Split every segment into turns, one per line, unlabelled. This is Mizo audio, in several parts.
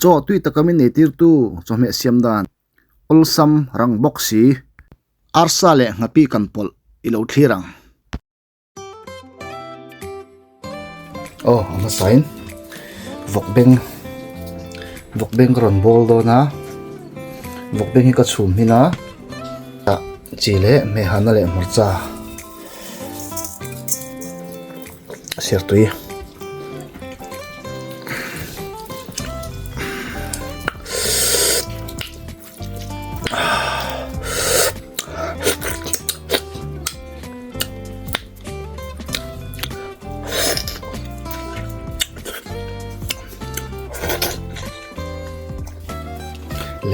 Chaw tui taka min neitirtu chawhmeh siam dan awlsam rang bawk si. Arsa leh nghapi kan pawlh i lo thlir ang. Aw a hmasain vawk beng vawk beng ka rawn bawl dawn a vawk beng hi ka chhum hmin a ah chi leh hmehhana leh hmarcha sertui.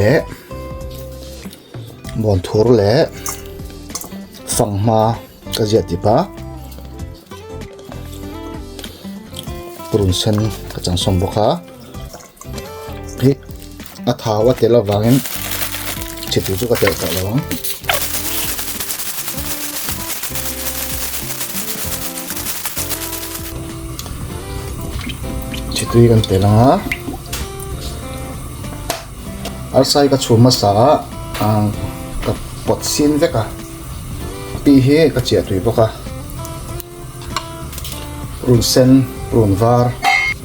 Leh bawnthur leh fanghma ka ziah tip a purun sen ka changsawm bawk a. Hi a thau a tel avangin chhe tur chu ka telh tawh lo ang. Chhe tui kan tel ang a arsa hi ka chhum hmasa a ah ka pawt sin vek a pi hi ka chiah tui bawk a. Run sen, run var,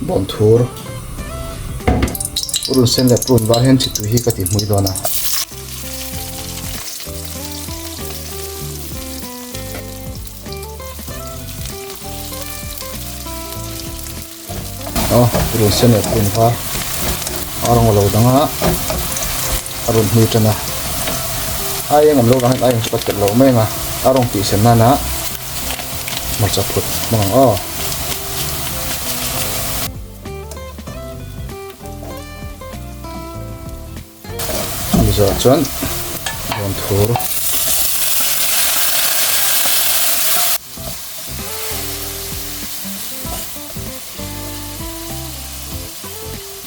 bawnthur run sen leh run var hian chitui hi ka ti hmui dawn a. Aw run sen leh run var a rawng a lo dang a a rawn hmui tan a ai eng awm lo vang hian ai eng chu ka telh lo mai ang a a rawng tih sen nana hmarcha phut hmang ang aw. Chumi zawh chuan rawn thur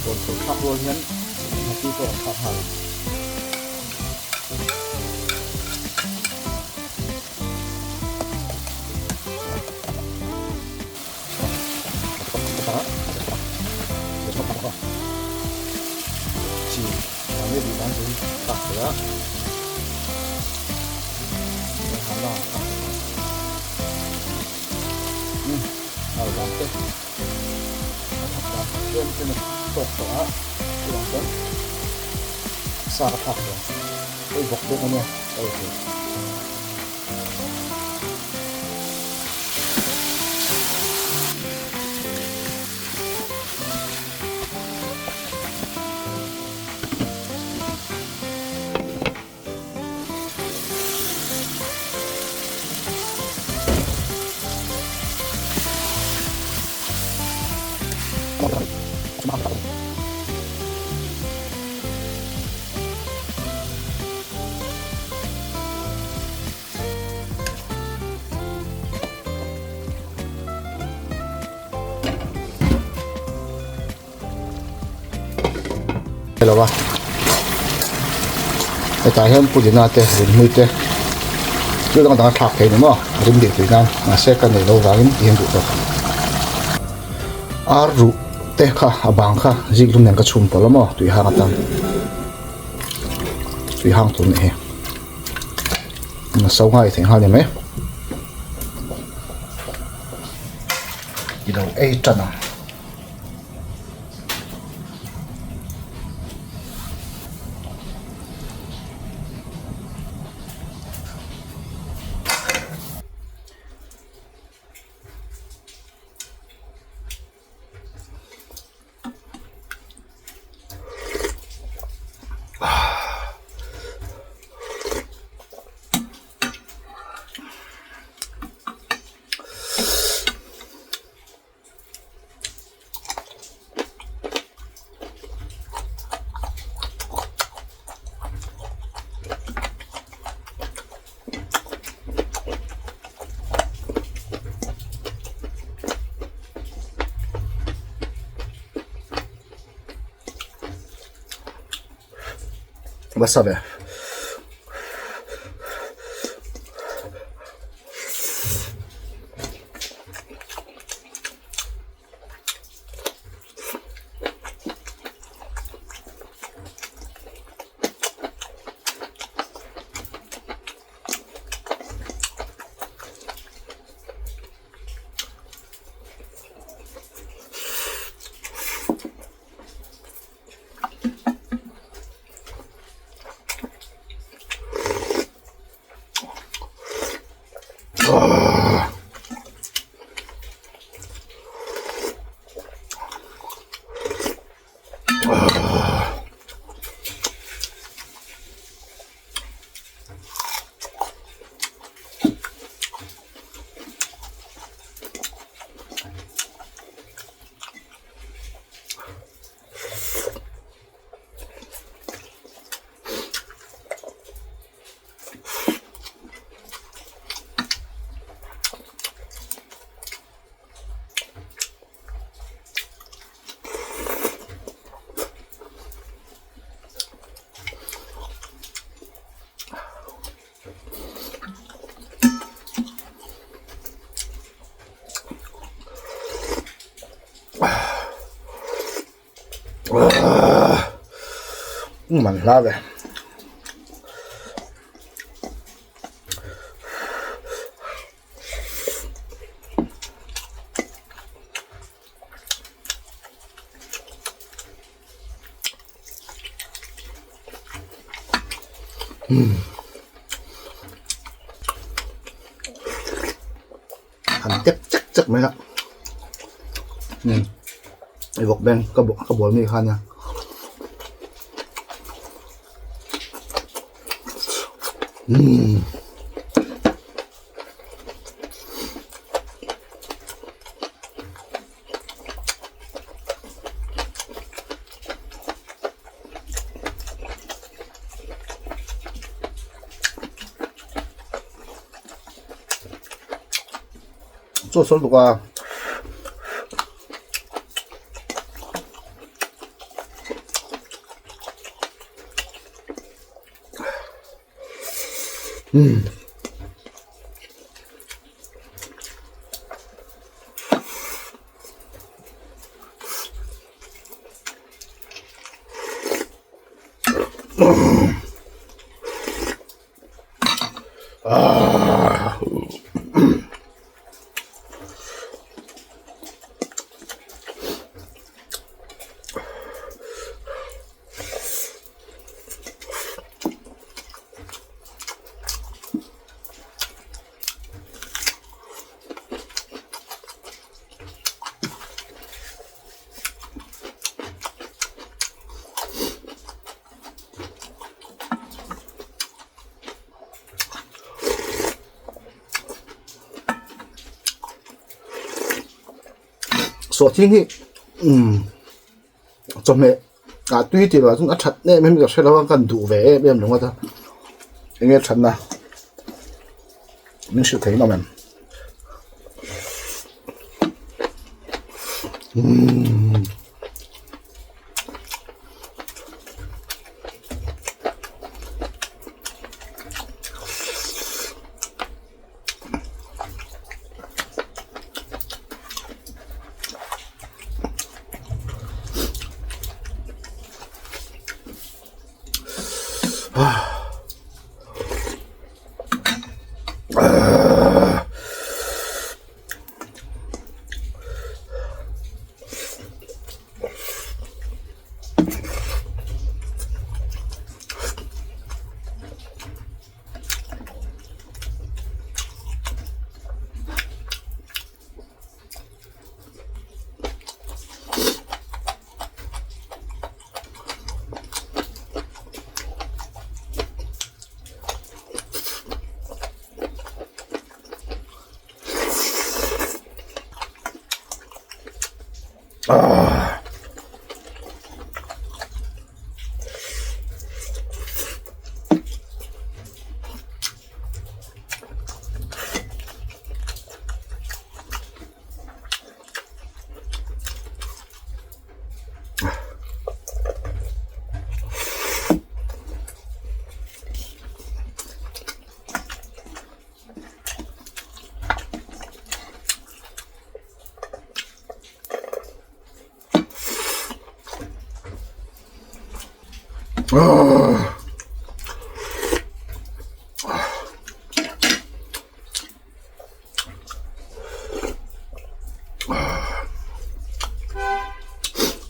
rawn thur thlak rual hian nghapi pawh a thlak nghal ang. Chi mahni duh dan chu thlak thei a al dan te a thak dan tlem tlem a tawk tawh a chuvang chuan sa ka thlak tawh hei bawk bawk ania ka ei thei. Lo a hetah hian pudina te rinhmui te thil dang dang a thlak thei ni maw a rim dih tui nan mahse ka neih loh vangin ti hian duh tawk ar ruh te kha a bang kha zik lum nen ka chhum pawlh a maw tui hang atan tui hang tur nih hi a so nghal thei nghal ni mai i lo ei tan ang. Basa ve. Man hla ve. Han tep chek chek mai a umm i vawk beng ka ka bawl mi kha ania. Umm. Chaw sawl bawk a. Umm. Sawhthing hi umm chawhmeh ah tui tih loh ah chuan a that em em ka hre lo a kan duh ve em em ringawt a eng nge thatna min hrilh thei hlawm em umm.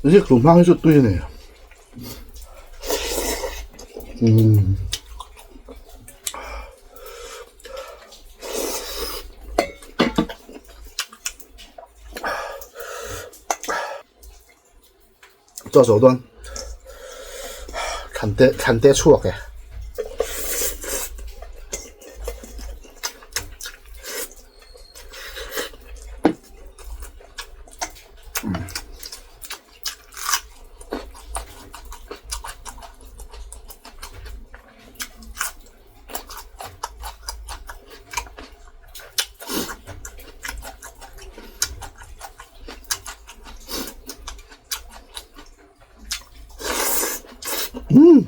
Zikhlum hmang hi chu tui a ni umm. Chaw zo dawn. Thlan te thlan te a chhuak e. Umm.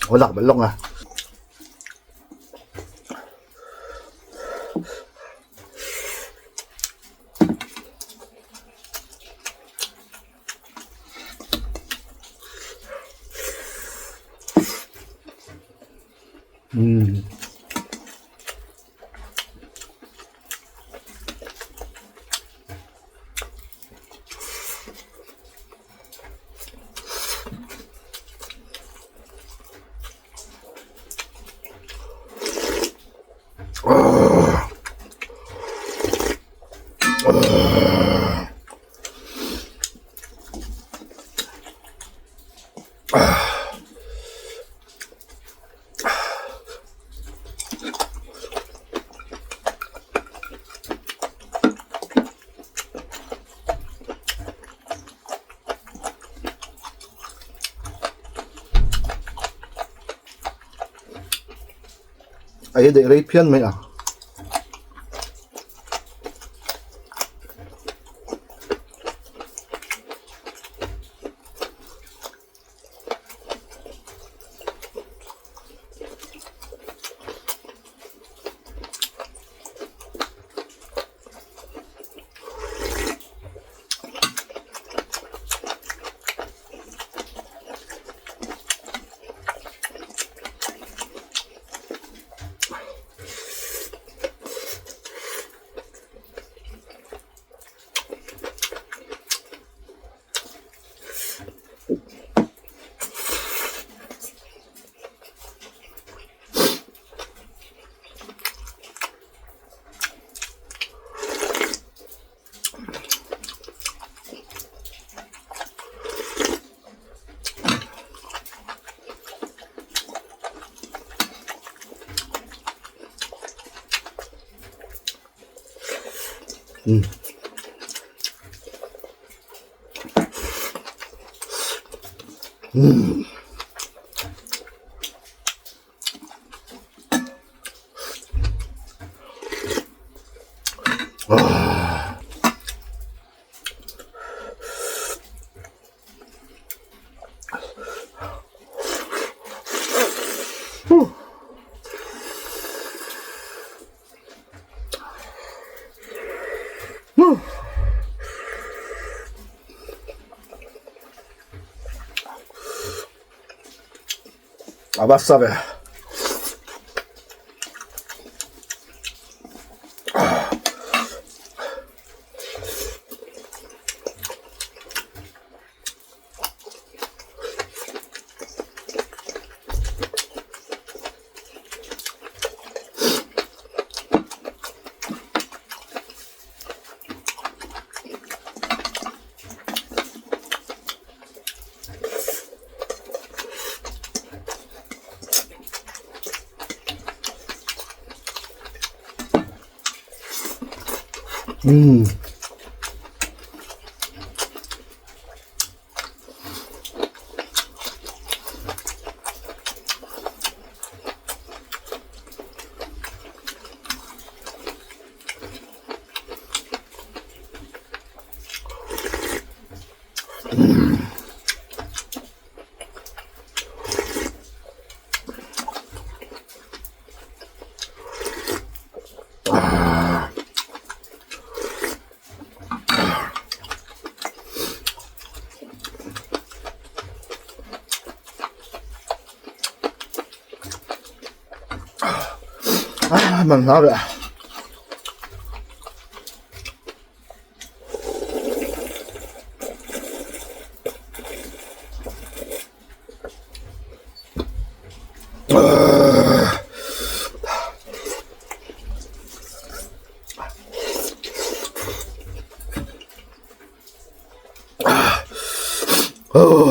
Wala ka balong ah. Mm. A hi daih rei phian mai ang. Umm. Umm. A va sa ve. Umm. Man hla ve. Oh.